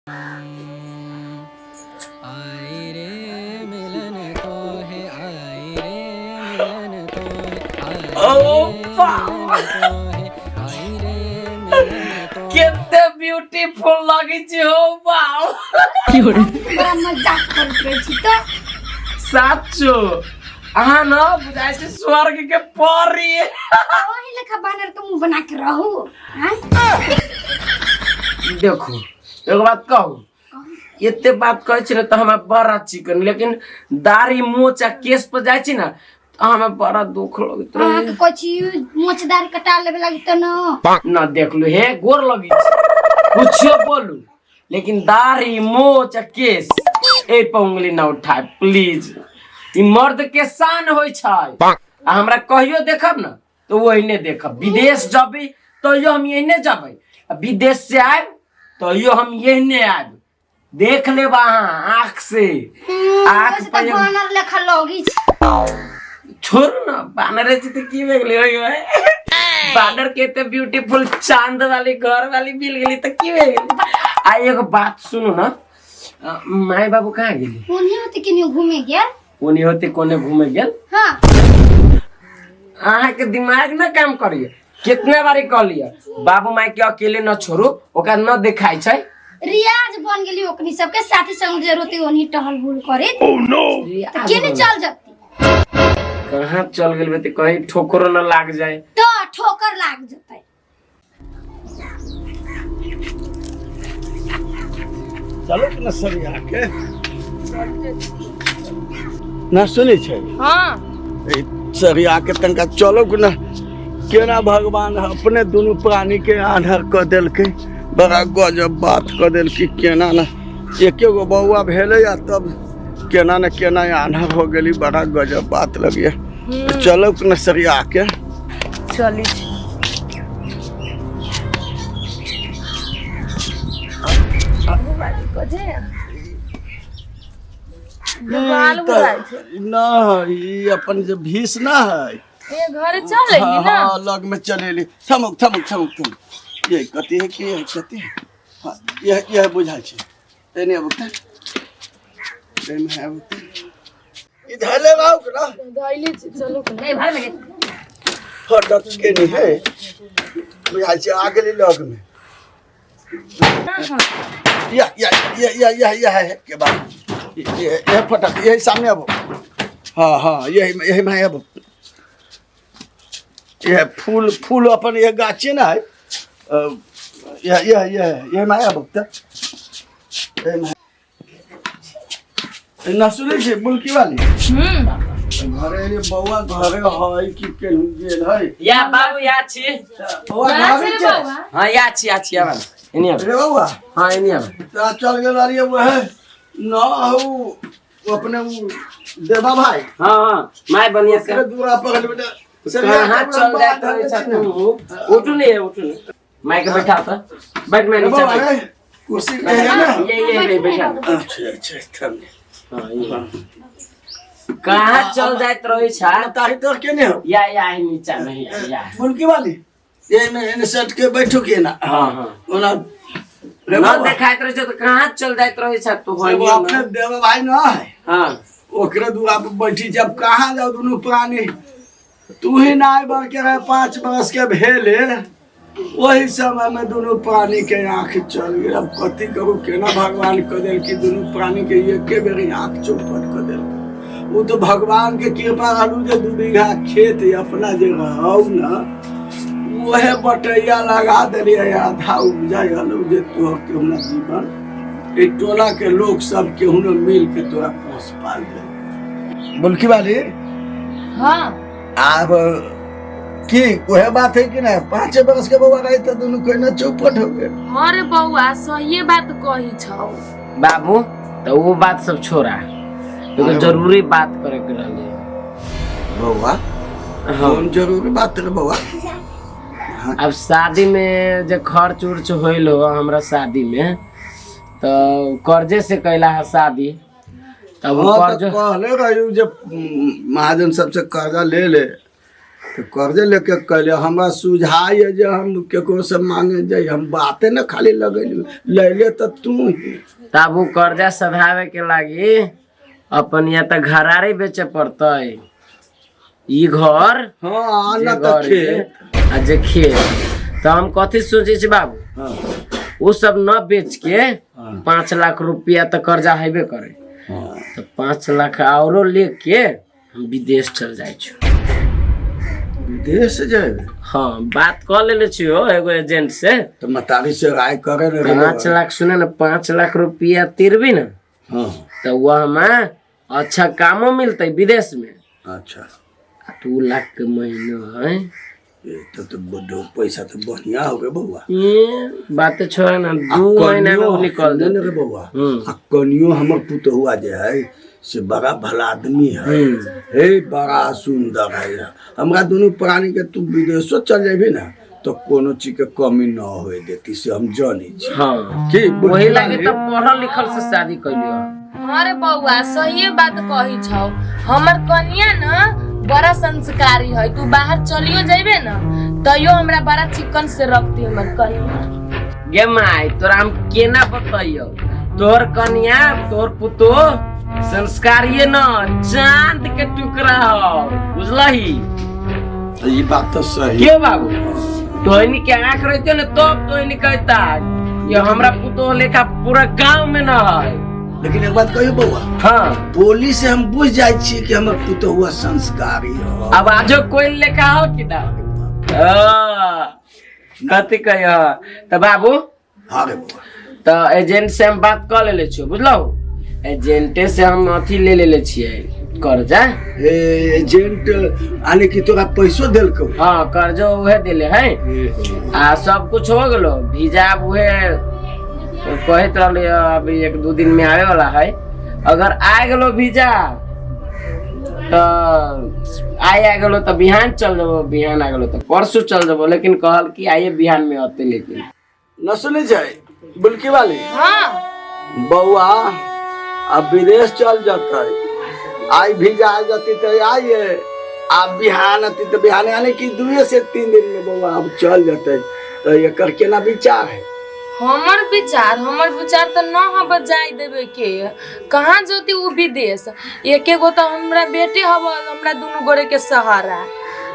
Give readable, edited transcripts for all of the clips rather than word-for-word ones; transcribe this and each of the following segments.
ओ केते ब्यूटीफुल लगै छै हो वाओ। बड़ा मजाक करैत रहै छी तऽ। साचो अहाँ न बुझाइ छै स्वर्ग के परी। ओही लेखा बानर के मुंह बना के रहू आँय? देखू, एगो बात कहू, एते बात कहै छी ने तऽ हमरा बड़ा चिकन, लेकिन दाढ़ी मोच आ केश पर जाइ छी ने तऽ हमरा बड़ा दुख लगैत रहे। अहाँके कहै छी मोच दाढ़ी कटा लेबे लागी तऽ न। न देखलू हे, गोर लगी छी, कुछो बोलू लेकिन दाढ़ी मोच आ केश ए पर उंगली न उठाए प्लीज। ई मर्द के शान होइ छै आ हमरा कहियो देखब ने तऽ ओहिने देखब। विदेश जबै तैयो हम एहने जबै आ विदेश से आयब तैयो हम एहने आयब। देख लेब अहाँ आँख से। आँख वैसे तऽ पर बानर लेखा लगी छै। छोड़ू ना, बानर छै तऽ की भए गेलै? ओहि ओहि बानर के एते ब्यूटीफुल चांद वाली घर वाली मिल गेली तऽ की भए गेलै? आ एगो बात सुनू ना, माय बाबू कहाँ गेली? ओन्ही होते केनियो घूमे गेल। ओनी होते कोने घूमे गेल? हाँ। अहाँ के दिमाग ना काम करिए। कितने बारी कहलिए बाबू माय के अकेले न छोड़ू, ओकरा न देखाई छै। रियाज बन गेली ओकनी सबके साथी संग जे रोते ओन्ही टहल बुल करे। रियाज केने बन- चल जती? कहाँ चल गेल बे? कहीं ठोकरो न लाग जाए। तो ठोकर लाग जतै। चलो न सरिया के ना सुनै छै। हाँ। ए, सरिया के तनका चलो कि ना। केना भगवान अपने दुनू प्राणी के आन्हर कऽ देलकै, बड़ा गजब बात कऽ देलकै। केना ना एके गो बौआ भेलै आ तब केना ने केना आन्हर हो गेली, बड़ा गजब बात लगिए। चलो कि ना सरिया के। चली। बाल बुझाइ छै। ना, ई अपन जे भीस ना है। ए घरे चल अइली ना। हाँ, लग में चलेली। थमक थमक थमक थमक, ये कथी है? की है? कथी है? हाँ, यह यह बुझाइ छै। एने आबू तऽ, एने आबू तऽ। ई धैले रहू कि ना? धैले छी, चलू। नहीं भाई मेरे फटक के नहीं है, बुझाइ छै आ गेली लग में। या या या या या या है के बाद ये ये फटक यही सामने आबो। हाँ हाँ, यही यही में आबो। यह फूल फूल अपन ये गाछी ना है। यह यह यह यह में आबो तऽ यही में ना सुनै छी बुलकी वाली। घरे रे बौआ, घरे है कि केनहु गेल है? या बाबू, या छी। बौआ घरे छै? हाँ, या छी, या छी, आब एनी आब। रे बौआ। हाँ, एनी आब। तऽ चल गेल रहियै वएह न हौ अपने उ देवा भाई। हाँ हाँ, माय बनिया से ओकरे दूरा पकड़ बेटा। कहाँ चल जाए तो ऐसा तू उठू नहीं है, उठू नहीं। माय के बैठा था, बैठ, मैं नीचे बौआ बैठ। रे, कुर्सी के है ना? ये ये ये बैठा। अच्छा अच्छा, थम। हाँ, ये कहाँ चल जाइत रहे छा? ताही तोर के नहीं हो। या या ही नीचा नहीं या या। मुल्की वाली ये में एने सेट के बैठो के ना। हाँ हाँ। ओना रे न बौआ, देखाइत रहे छा तो कहाँ चल जाइत रहे छा तू? एगो होइए अपने न। देवा भाई ना है। हाँ। ओकरे दूरा पर बैठी जब कहाँ जाओ दुनू प्राणी। तू ही नाय बढ़ के रहे, 5 बरस के भेले वही समय में दुनू प्राणी के आँख चल गेल। अब कथी करू, केना भगवान कऽ देलकी दुनू प्राणी के एके बेर आँख चौपट कऽ देलकै। ओ तो भगवान के कृपा रहलू जे 2 बीघा खेत अपना जे रहौ न, उहे बटैया लगा देलियै, आधा उपजा गेलौ जे तोहर केहुना जीवन एहि टोला के लोग सब केहुना मिल के तोरा पोस पाल दे। बुलकी वाली। हाँ। आब की वह बात है कि ना, 5 बरस के बौआ रहे तो दोनों कोई ना चौपट हो गए। हाँ रे बौआ, सही बात कही छौ। बाबू, तो वो बात सब छोड़ा, एगो जरूरी बात करे के रहले। बौआ। हाँ। कौन जरूरी बात रे बौआ? अब शादी में जे खर्च उर्च होइल हो हमरा शादी में, तो कर्जे से कैला है शादी, तब वो हाँ, कर्ज तो कहले रही जे महाजन सबसे कर्जा ले ले। तऽ कर्जे लेके कैले हमरा सुझाइ जे हम केकरो से मांगे जाइ हम बाते न खाली लगेली लैले तऽ तू ही। तब उ कर्जा सधावे के लागी अपन या तऽ घरारी बेचे पड़तै ई घर हाँ जे न तऽ घर खेत के आ जे खेत तऽ हम कथी सोचै छी बाबू हाँ ओ सब न बेच के हाँ 5 लाख रुपया तऽ कर्जा हेबे करे हाँ तऽ 5 लाख औरो लेके हम विदेश चल जाइ छी। विदेश जाए? हाँ, बात कऽ लेले छी हो एगो एजेंट से। तऽ मतारी से राय करे ने रे। 5 लाख, सुने ने, 5 लाख रुपया तिरबी ने तऽ वह हमें अच्छा कामो मिलतै विदेश में। आ 2 लाख के महीना है। ये तो बड्डो पैसा तो बढ़िया हो गए बउआ। ये बातें छोड़ ना, 2 महीना में उ निकल सुने ने जेतै। रे बउआ, आ कनियो हमर पुतहुआ जे है से बड़ा भला आदमी है। हे, बड़ा सुंदर है। हमरा दुनू प्राणी के तू विदेशो चल जेबी ना तो कोनो चीज के कमी न होए देती, से हम जानी छी। की वही लागे तो पढ़ल लिखल से शादी कैलियो। अरे बौआ, सहिए बात कही छौ। हमर कनिया न बड़ा संस्कारी है। तू बाहर चलियो जेबे न तैयो हमरा बड़ा चिकन से रखती हमर कनिया। गे माय, तोरा हम केना बतैयो, तोहर कन्या, तोहर पुतो संस्कारिये न चांद के टुकड़ा हो, बुझलही? ई बात तो सही। क्यों बाबू, तोहनी के आंख रहते न तब तोहनी कहता ये हमरा पुतो लेखा पूरा गांव में न है। लेकिन एक बात कहियो बउआ? हाँ। बोली से हम बुझ जाइ छी कि हमर पुतहुआ संस्कारी हो। अब आजो कोई लेखा हो कि ना? हाँ, कथी कहियो तऽ बाबू? हाँ रे बउआ। तऽ एजेंट से हम बात कऽ लेले छियो, बुझलहो? एजेंटे से हम अथी ले लेले छियै कर्जा। ए, एजेंट यानी कि तोरा पैसो देलकौ? हाँ, कर्जो उहे देले है आ सब कुछ हो गेलो। वीजा अब उहे कहैत रहले अभी 1-2 दिन में आवे वाला है। अगर आ गेलो वीजा तऽ आइ आ गेलो तऽ बिहान चल जेबो, बिहान आ गेलो तऽ परसू चल जेबो, लेकिन कहल कि आइए बिहान में अते, लेकिन न सुनै छै बुलकी वाली? हाँ। बउआ अब विदेश चल जतै। आई भी जा जती तो आइए, आ बिहान अती तो बिहान, यानी कि 2 से 3 दिन में बउआ अब चल जतै, तो एकर केना विचार है? हमर विचार तऽ न हब जाय देबे के। कहाँ जोती उ विदेश? एके गो तऽ हमरा बेटे हब, हमरा दुनू गोरे के सहारा।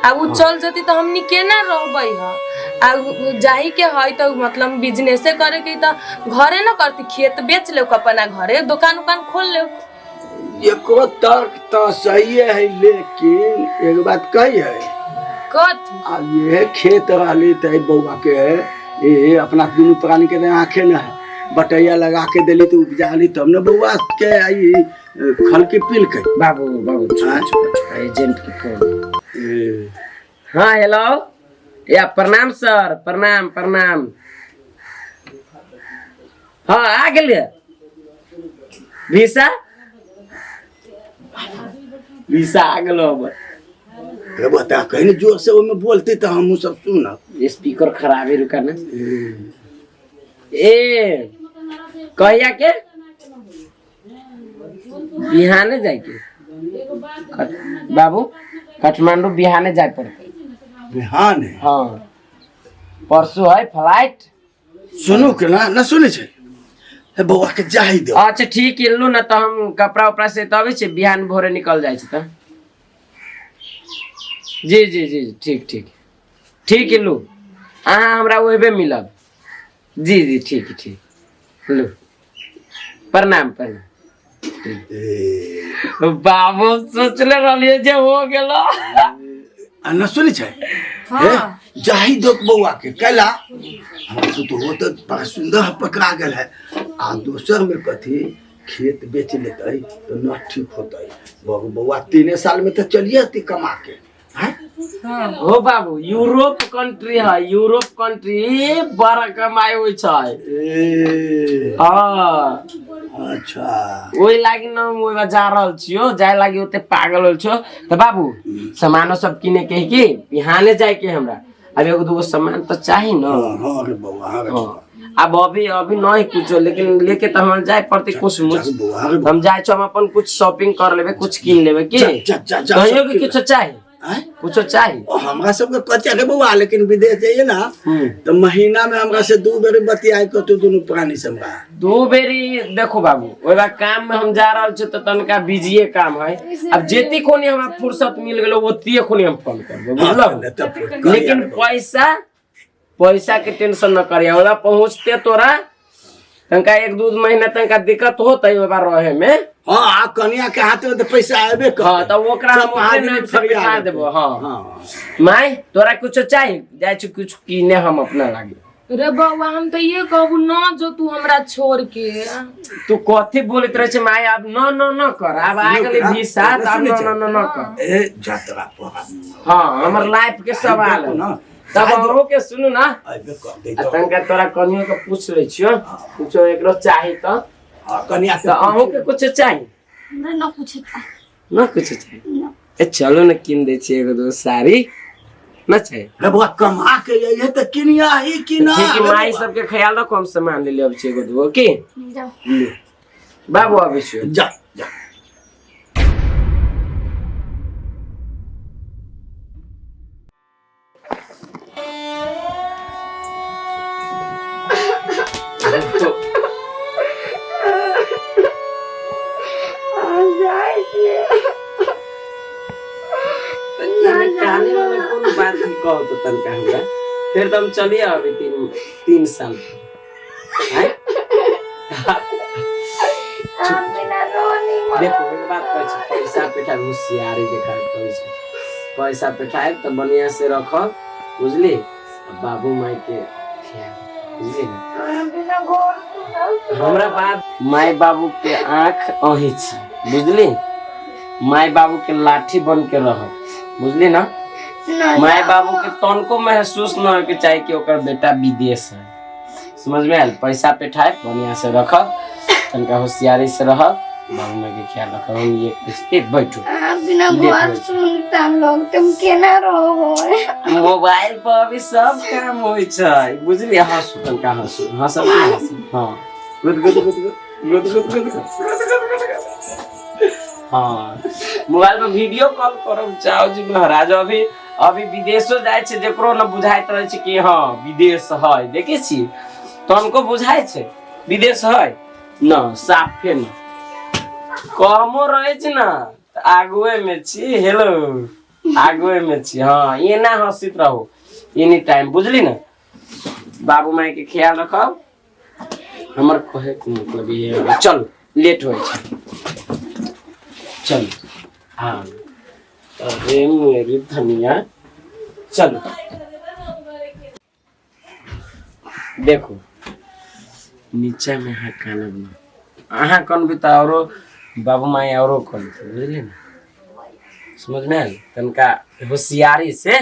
आ उ चल जती तऽ हमनी केना रहबै ह? आ उ जाही के है तऽ मतलब बिजनेसे करे के तऽ घरे न करती, खेत बेच ले, अपना घरे दुकान उकान खोल ले। एको तर्क तो सही है, लेकिन एक बात कही है। कथी? अब ये खेत रहली तो बउआ के ये अपना दुनू प्राणी के तो आंखें न है, बटैया लगा के देली तो उपजा ली तब न बउआ के आई खल के पील के। बाबू, बाबू, हाँ? एजेंट के फोन। ए, हाँ, हेलो, या प्रणाम सर, प्रणाम प्रणाम। हाँ, आ गेलियै वीसा, वीसा आ गेलो हमर। अरे बता, कहीं न जोर से ओहिमे बोलते तो हमहूँ सब सुनब। स्पीकर खराब है, रुका ना। ए, कहिया के? बिहाने जाइके बाबू, काठमांडू बिहाने जाए पड़ते। बिहान है? हाँ, परसों है फ्लाइट। सुनू के ना न सुनै छै, हे बौआ के जाहि दो। अच्छा ठीक है, लू ना तो हम कपड़ा उपड़ा से तब छै, बिहान भोरे निकल जाइ छै तऽ। जी जी जी, ठीक ठीक ठीक है, लू अहाँ हमरा ओहिबे मिलब। जी जी, ठीक ठीक, लू, प्रणाम प्रणाम। ए, बाबू, सोचले रहलियै जे हो गेलो। आ न सुनै छै? हे, जाहि दो बौआ के। कैला हमर पुतोहु तऽ बड़ा सुंदर पकड़ा गेल है। आ दोसर में कथी, खेत बेच लेतै तऽ न ठीक होतै बबू? बौआ 3 साल में तऽ चलिए अती कमा के हैं? हो बाबू, यूरोप कंट्री है, यूरोप कंट्री बड़ा कमाई होइ छै। ए, हाँ। ओहि लागि न हम ओहि जा रहल छियो, जाय लागि ओते पागल होल छो। तऽ बाबू, सामानो सब किने के है कि बिहाने जाय के? हमरा अब एगो दूगो सामान तऽ चाही न। हाँ हाँ रे बौआ, हाँ रे बौआ। अब अभी अभी नहीं कुछो, लेकिन लेके तऽ हमरा जाय पड़तै कुछ मुछ। जा बौआ, हाँ रे बौआ। हम जाय छो, हम अपन कुछ शॉपिंग कर लेबै, कुछ किन लेबै की? जा, जा, जा, कहियो सब कि किन। किछो चाही? आँय? कुछो चाही? ओ हमरा सबके कच्चा रे बौआ, लेकिन विदेश जाइए ना तो महीना में हमरा से 2 बेर बतियाए के तू दुनू प्राणी से हमरा। 2 बेरी देखो बाबू, ओहि बार काम में हम जा रहल छी तो तनका बिजीए काम है। अब जेती कोनी हमरा फुर्सत मिल गेलो ओतिए कोनी हम फोन करबो, बुझलौ? हाँ, तब फोन करिया लेकिन रे बौआ। पैसा पैसा के टेंशन न करिया, ओला पहुंचते तोरा तनका 1-2 महीना तनका दिक्कत होतै ओहि बार रहे में। हाँ, आ कनिया के हाथ में तो पैसा आबे कर। हाँ, तो ओकरा हम सब ओकरे महाजनी नाम से फरिया पठा लेतै। देबो। हाँ। हाँ। माय तोरा कुछो चाही? जाइ छी कुछ किने हम अपना लागे। रे बौआ हम तो ये कहबू न जो तू हमरा छोड़ के। तू कथी बोलैत रहे छै माय? आब न न न कर, आब आ गेलै वीसा त आब न न न न कर। ए जातरा पर। हाँ, हमर लाइफ के सवाल है। ना। तब अहूँ के सुनू ना, आबे कर दे आ तनका तोरा कनियो के पूछ लै छियो, कुछो एकरो चाही त। हाँ, कनिया के त अहूँ के कुछो चाही? हमरा न कुछ चाही। न कुछो चाही? ए चलो न किन दै छियै एगो दो साड़ी, न चाही? रे बौआ कमा के अइहे त किनिया ही किना। ठीक है, माई सबके ख्याल रखो, हम सामान ले लेब छियै एगो दूगो की। जाओ। बाबू आबै छियो। जा जा। काने वाला कोन बात ही कहो तो तनका हमरा, फिर तो हम चलिए अभी 3 साल। हैं? देखो एक बात कहै छी, पैसा पेठा होशियारी देखाय पड़ै छै। पैसा पेठाए तो बढ़िया से रख, बुझली? बाबू माई के ख्याल, बुझली ना? हमरा बाद माई बाबू के आँख अही छी, बुझली? माई बाबू के लाठी बन के रह, बुझली ना? माई बाबू के तनको महसूस न होय के चाही कि ओकर बेटा विदेश है, समझ में आयल? पैसा पेठाए बढ़िया से रख, तनका होशियारी से रह, बाबू माई के ख्याल रख। हम ये ए बैठू बिना घर सुनता लोग तुम केना रहो? मोबाइल पर अभी सब काम होइ छै, बुझली? हंसू तनका, हंसू हंसब की हंसू? हाँ, गुद गुद गुद गुद गुद गुद गुद गुद। हाँ, मोबाइल पर वीडियो कॉल करब चाहो जी महाराज। अभी अभी विदेशो जाइ छै, जकरो न बुझाइत रहै छै कि हाँ विदेश है, देखै छी तनको बुझाइ छै विदेश है न, साफे न कमो रहै छै ना तऽ आगुए में छी, हेलो आगुए में छी। हाँ, एना हंसित रहो एनी टाइम, बुझली ना? बाबू माई के ख्याल रखब, हमर कहे के मतलब ये है। चलू लेट होइ छै, चलू। हाँ, अरे मेरी धनिया, चलू। देखो नीचा में अहाँ कानब ना, अहाँ कनबी तऽ औरो बाबू माई औरो कनतै, बुझली ना? समझ में आयल? तनका होशियारी से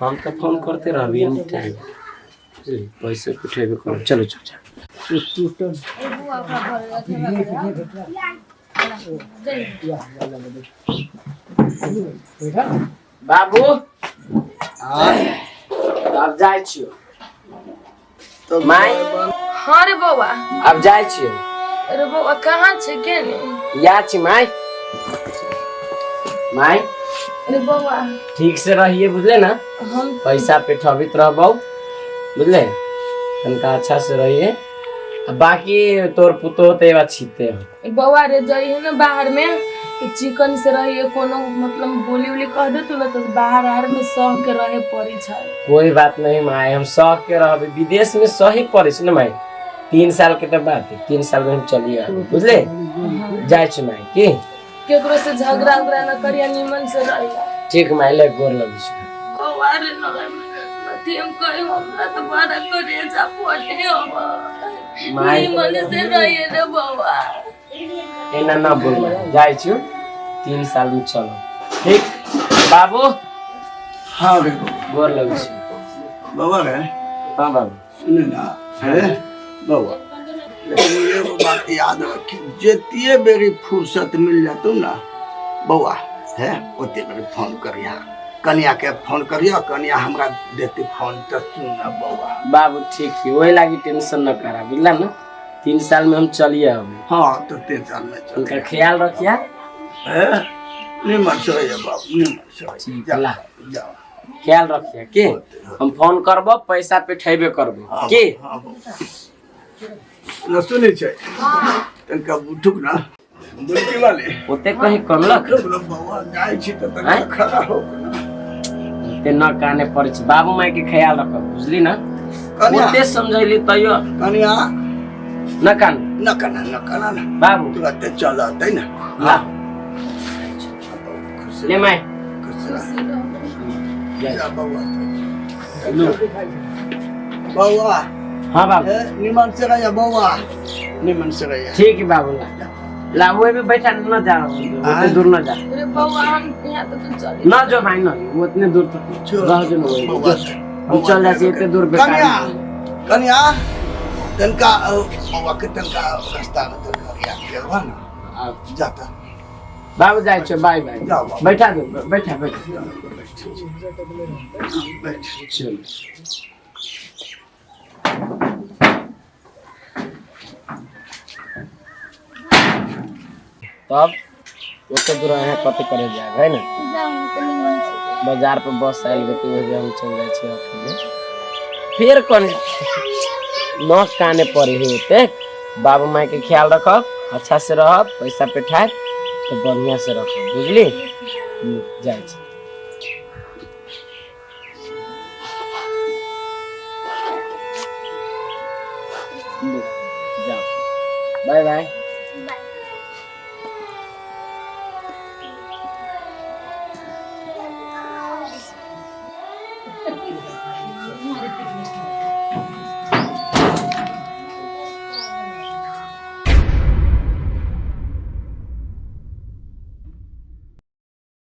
हम तो फोन करते रहबी एनी टाइम, बुझली? पैसे उठेबे करब। चलो चलो चलो। बाबू आब जाइ छियो। माई। हाँ रे बौआ। आब जाइ छियो। अरे बौआ कहाँ छै के ने? या छी माई। माई अरे बौआ ठीक से रहिए, बुझले ना? हम पैसा पेठबित रहबौ, बुझले? तनका अच्छा से रहिए, बाकी तोर पुतोह तो एबा छीते हो। बौआ रे जइहे ना बाहर में तो चिकन से रहिए, कोनो मतलब बोली उली कह दे तू ना तो बाहर आर में सह के रहे पड़ी छै। कोई बात नहीं माई, हम सह के रहबे, विदेश में सही पड़े छै ना माई। 3 साल के तो बात है, 3 साल में हम चलिए आबे, बुझले? जाइ छी माई की केकरो से झगड़ा उगड़ा न करिया, निमन से रहिया। ठीक माई, ले गोर लगी छी। बौआ रे न अथी हम कहे हमरा तो बड़ा करे जा पड़े हम माई निमन से रहिए रे बौआ। एना ना बोल माई, जाइ छी 3 साल में चलो। ठीक बाबू? हाँ रे बौआ। गोर लगी छी। बौआ रे। हाँ बाबू। सुने ना हे बौआ, लेकिन एगो बात याद रखी, जतिये बेरी फुर्सत मिल जातौ ना बौआ, हे ओते बेरी फोन करिया, कनिया के फोन करिया, कनिया हमरा देती फोन तो सुन ना बौआ। बाबू ठीक है, वही लागी टेंशन न करा, बुझला ना? 3 साल में हम चलिए आबे। हाँ तो 3 साल में चल। उनका ख्याल रखिया। हे? निमन से रहिए बाबू, निमन से रहिए। ठीक, जा, ला। जाओ। ख्याल रखिए के हम फोन करबो, पैसा पेठेबे करबो हाँ, के। हाँ, बाबू। न सुनै छै तनिका उठुक ना बुलकी वाली। ओते कहीं कमलक बोलो बौआ, जाइ छी तऽ तनिका आँय? खड़ा हो के ना। ओते न काने पड़ै छै, बाबू माय के ख्याल रखब, बुझली ना? कनिया। ओते समझैली तैयो कनिया। न कान। न कना, न कना ना। बाबू। तुरते चल अतै ना। ला। खुश ले माय। खुश रह। जा बौआ। लो। बौआ। हाँ बाबू। ए, निमन से रहिए बौआ, निमन से रहिए। ठीक है बाबू, ला ला, वो भी बैठा न जा, ओते दूर न जा। अरे बौआ, हम यहाँ तो तू चल। न जो भाई, न उतने दूर तक रह जो न वही। बौआ। हम चल जाइ छी, एते दूर बेकार। कनिया, कनिया, तनिका बौआ के तनिका रास्ता में तनिका रिया के ना। जाता। बाबू, जाइ छो, बाय बाय। जाओ बाबू। बैठा दो, बैठा बैठा। बैठ। चल। तब ओते दूर अहाँ कथी करे जाए है ना? जाउ ने तऽ निमन से। बाजार पर बस आयल गेल, ओहि हम चल जाइ छी अकेले। फेर कनि न काने पड़े है ओते। बाबू माय के ख्याल रखब, अच्छा से रहब, पैसा पेठायब तऽ बढ़िया से रखब, बुझली? जाइ छी। जाओ, बाय बाय।